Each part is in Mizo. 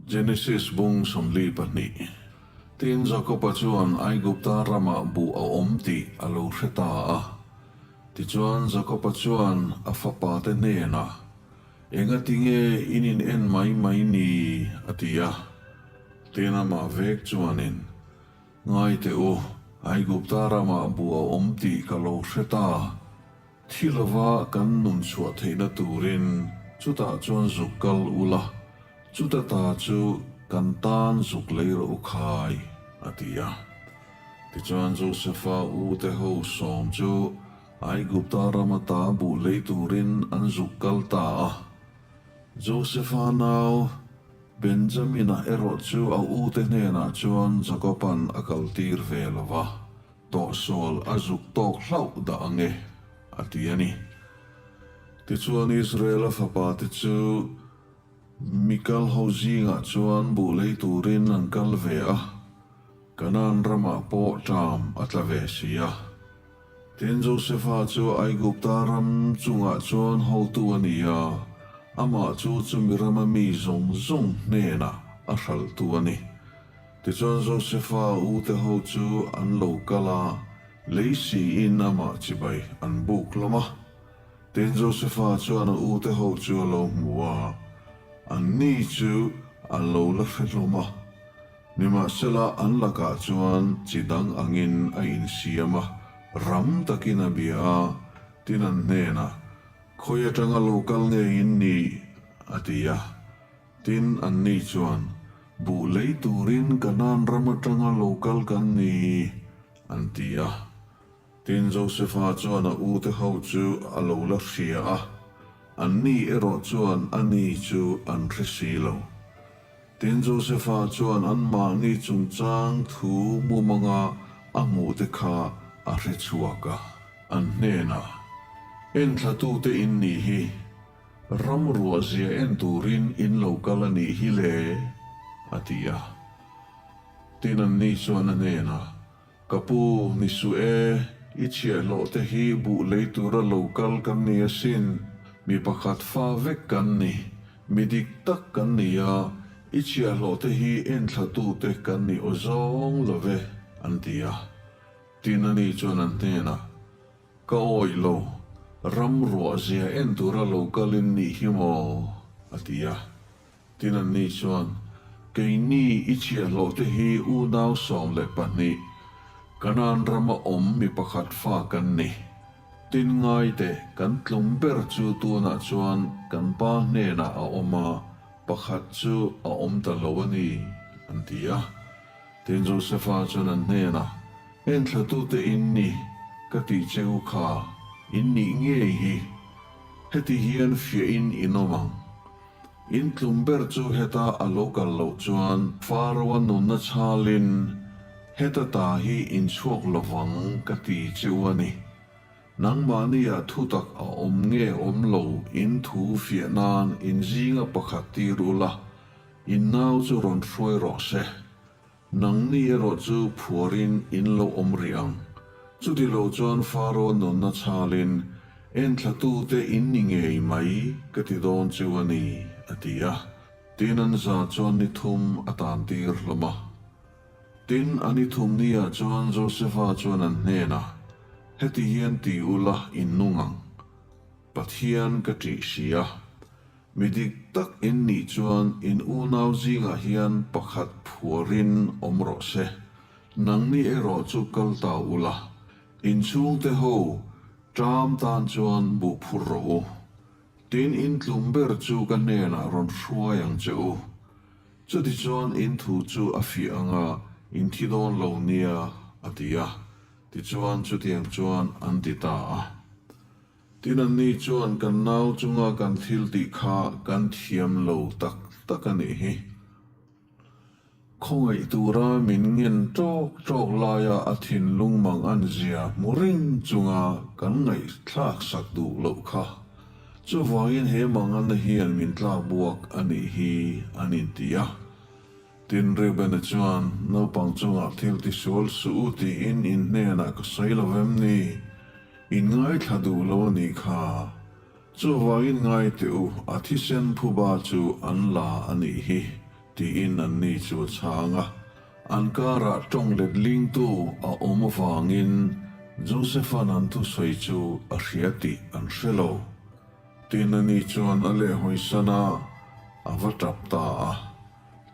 Genesis bung 42. Tin, Jakoba chuan Aigupta ramah buh a awm tih a lo hre ta a. Tichuan, Jakoba chuan a fapate hnenah, Engati nge in in en mai mai ni? a ti a. Tin, amah vek chuanin, Ngai teh u, Aigupta ramah buh a awm tih ka lo hre ta. Thi lova kan nun chhuah theihna turin chutah chuan zuk kal ula, chuta ta chu kan tan zuk lei rawh u khai, a ti a. Tichuan Josefa ute ho sawm chu Aigupta rama ta buh lei turin an zuk kal ta a. Josefa nau Benjamina erawh chu a ute hnenah chuan Jakoba'n a kaltir ve lo va. Tawhsual a zuk tawk hlauh dah ang e, a ti a ni. Tichuan Israela fapate chu Mikal ho zingah chuan buh lei turin an kal ve a, Kanaan ramah pawh ṭam a tla ve si a. Tin, Josefa chu Aigupta ram chungah chuan hotu a ni a, amah chu chumi rama mi zawng zawng hnenah a hralhtu a ni. Tichuan Josefa ute ho chu an lo kal a, lei siin amah chibai an buk hlawm a. Tin, Josefa chuan a ute ho chu a lo hmu a, anni chu a lo la hre hlawm a. Nimahsela an lakah chuan chi dang angin a insiam a, ram takin a bia a, tin an hnenah, Khawi atanga lo kal nge in nih? a ti a. Tin, anni chuan, Buh lei turin Kanaan ram atanga lo kal kan ni, an ti a. Tin, Josefa chuan a ute ho chu a lo la hria a, anni erawh chuan ani chu an hre si lo. Tin, Josefa chuan anmahni chungchang thu mumanga a hmuhte kha a hre chhuak a, an hnenah, Enthlatute in nih hi, Ram ruah zia en turin in lo kal a nih hi le, a ti a. Tin anni chuan a hnenah, Ka pu, ni suh e, i chhiahhlawh te hi buh lei tura lo kal kan ni asin, mi pakhat fa vek kan ni, mi dik tak kan ni a, i chhiahhlawh te hi enthlatute kan ni aw zawng lo ve, an ti a. Tin ani chuan an hnenah, Ka awih lo, ram ruah zia en tura lo kalin nih hi maw? a ti a. Tin anni chuan, Keini i chhiahhlawh te hi unau 12, Kanaan rama awm mi pakhat fa kan ni. Tin ngai teh, kan tlum ber chu tunah chuan kan pa hnenah a awm a, pakhat chu a awm ta lo a ni, an ti a. Tin Josefa chuan an hnenah, Enthlatute in ni, ka tih che u kha, in nih ngei hi. Heti hian fiahin in awm ang. In tlum ber chu heta a lo kal loh chuan Faro-a nunna chhalin heta ta hi in chhuak lovang ka ti che u a ni. Nangmahnia thutak a awm nge awm lo in thu fiah nan in zinga pakhat tir ula, in nau chu rawn hruai rawh se. Nangni erawh chu phuarin in lo awm rih ang. Chuti lo chuan Faro nunna chhalin enthlatute in ni ngei mai ka ti dawn chu a ni, a ti a. Tin an za chuan ni thum a tan tir hlawm a. Tin a ni thum niah chuan Josefa chuan an hnenah, Heti hian ti ula in nung ang. Pathian ka ṭih si a. Mi dik tak in nih chuan in unau zingah hian pakhat phuarin awm rawh se. Nangni erawh chu kal ta ula, in chhungte ho ṭam tan chuan buh phur rawh u. Tin in tlum ber chu ka hnenah rawn hruai ang che u. Chutichuan in thu chu a fiah ang a, in thi dawn lo nia, a ti a. Tichuan chutiang chuan an ti ta a. Tin anni chuan kan nau chunga kan thil tih kha kan thiam lo tak tak a nih hi. Khawngaih tura min ngen ṭawk ṭawk laia a thinlung mang an zia hmu reng chunga kan ngaihthlak sak duh loh kha. Chuvangin he manganna hian min tlak buak a nih hi an inti a. Tin Reuben-a chuan naupang chungah thil tisual suh u tiin in hnenah ka sawi lo vem ni? In ngaithla duh lo a nih kha. Chuvangin ngai teh u, a thisen phuba chu an la a nih hi. tiin anni chu a chhang a. An karah tawng letlingtu a awm avangin Josepha'n an thusawi chu a hria tih an hre lo. Tin, ani chuan a lehhawisan a, a va tap ta a.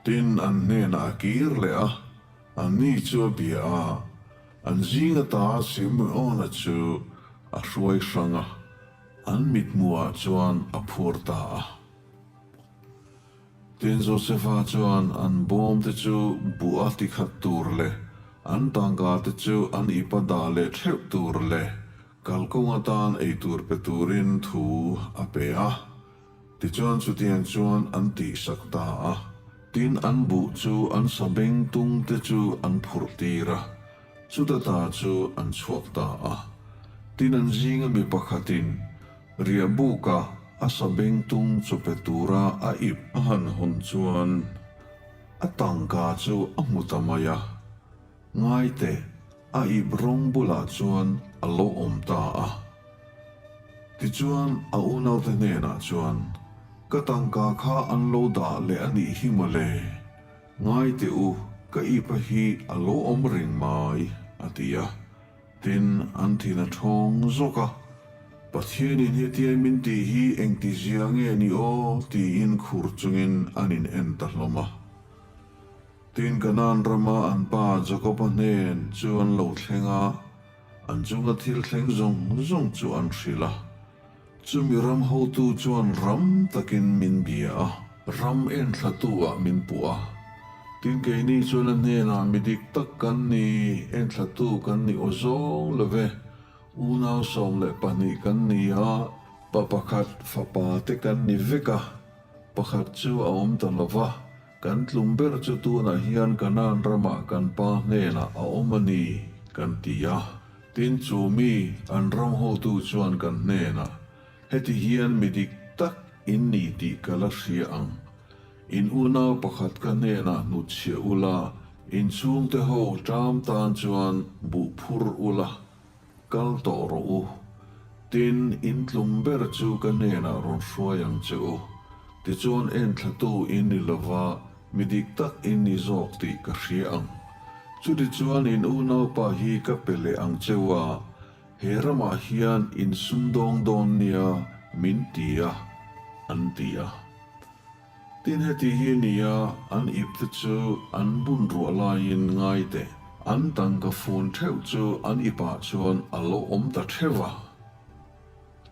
Tin, an hnenah a kir leh a, anni chu a bia a, an zing ata Simeona chu a hruai hrang a, an mithmuhah chuan a phur ta a. Tin, Josefa chuan an bawmte chu buh a ti khat tur leh an tangka te chu an ipa dah leh theuh tur leh kalkawng atan ei tur pe turin thu a pe a. Tichuan chutiang chuan an tihsak ta a. Tin, an buh chu an sabeng tung te chu an phurh tir a, chuta ta chu an chhuak ta a. Tin, an zinga mi pakhatin Riahbuka a sabeng tung chu pe tura a ip a han hawn chuan a tangka chu a hmu ta mai a. Ngaite, a ip rawng bulah chuan a lo awm ta a. Tichuan a unaute hnenah chuan, Ka tangka kha an lo dah leh a nih hi mawle. Ngaite u, ka ipa hi a lo awm reng mai, a ti a. Tin, an thin a thawng zawk a, Pathianin hetia min tih hi engtizia nge ni aw? tiin khur chungin an in en ta hlawm a. Tin, Kanaan rama an pa Jakoba hnen chu an lo thleng a, an chunga thil thleng zawng zawng chu an hrilh a. Chumi ram hotu chuan ram takin min bia a, ram enthlatu-ah min puh a. Tin, keini chuan a hnenah mi dik tak kan ni, enthlatu kan ni aw zawng lo ve, unau 12 kan ni a, pa pakhat fapa te kan ni vek a, pakhat chu a awm ta lo va, kan tlum ber chu tunah hian Kanaan ramah kan pa hnenah a awm a ni, kan ti a. Tin, chu mi an ram hotu chuan kan hnenah, Heti hian mi dik tak in ni tih ka la hria ang. In unau pakhat ka hnenah hnutchhiah ula, in chhungte ho ṭam tan chuan buh phur ula, kal tawh rawh u. Tin, in tlum ber chu ka hnenah rawn hruai ang che u. Tichuan enthlatu in ni lova, Mi dik tak in ni zawk tih ka hria ang. Chutichuan in unaupa hi ka pe leh ang cheu a, he ramah hian in sumdawng dawn nia min ti a, an ti a. Tin heti hi nia an ipte chu an bun ruah laiin ngai teh, an tangka fun theuh chu an ipah chuan a lo awm ta theuh a.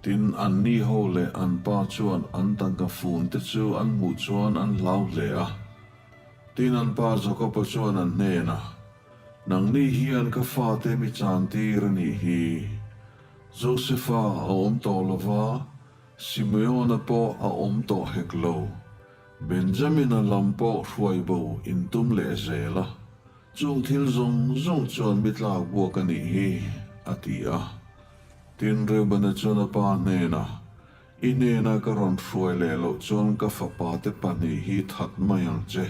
Tin, anni ho leh an pa chuan an tangka fun te chu an hmuh chuan an hlau hle a. Tin, an pa Jakoba chuan an hnenah, Nangni hian ka fate mi chan tir a nih hi. Josefa a awm tawh lo va, Simeona pawh a awm tawh hek lo. Benjamina lam pawh hruai bo in tum leh zel a. Chung thil zawng zawng chuan mi tlak buak a nih hi, a ti a. Tin, Reubena chuan a pa hnenah, I hnena ka rawn hruai leh loh chuan ka fapa te pahnih hi that mai ang che.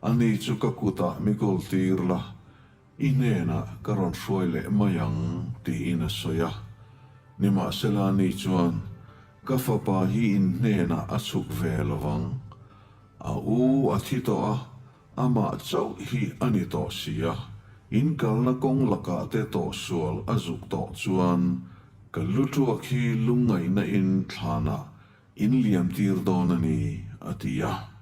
Ani chu ka kutah mi kawl tir la, i hnenah ka rawn hruai leh mai ang, tiin a sawi a. Nimahsela ani chuan, Ka fapa hi in hnenah a chhuk ve lo vang. A u a thi tawh a, Amah chauh hi a ni tawh si a, in kalna kawng lakah te tawh sual a zuk tawh chuan ka lu tuak hi lungngaihna in thlanah in liam tir dawn a ni, a ti a.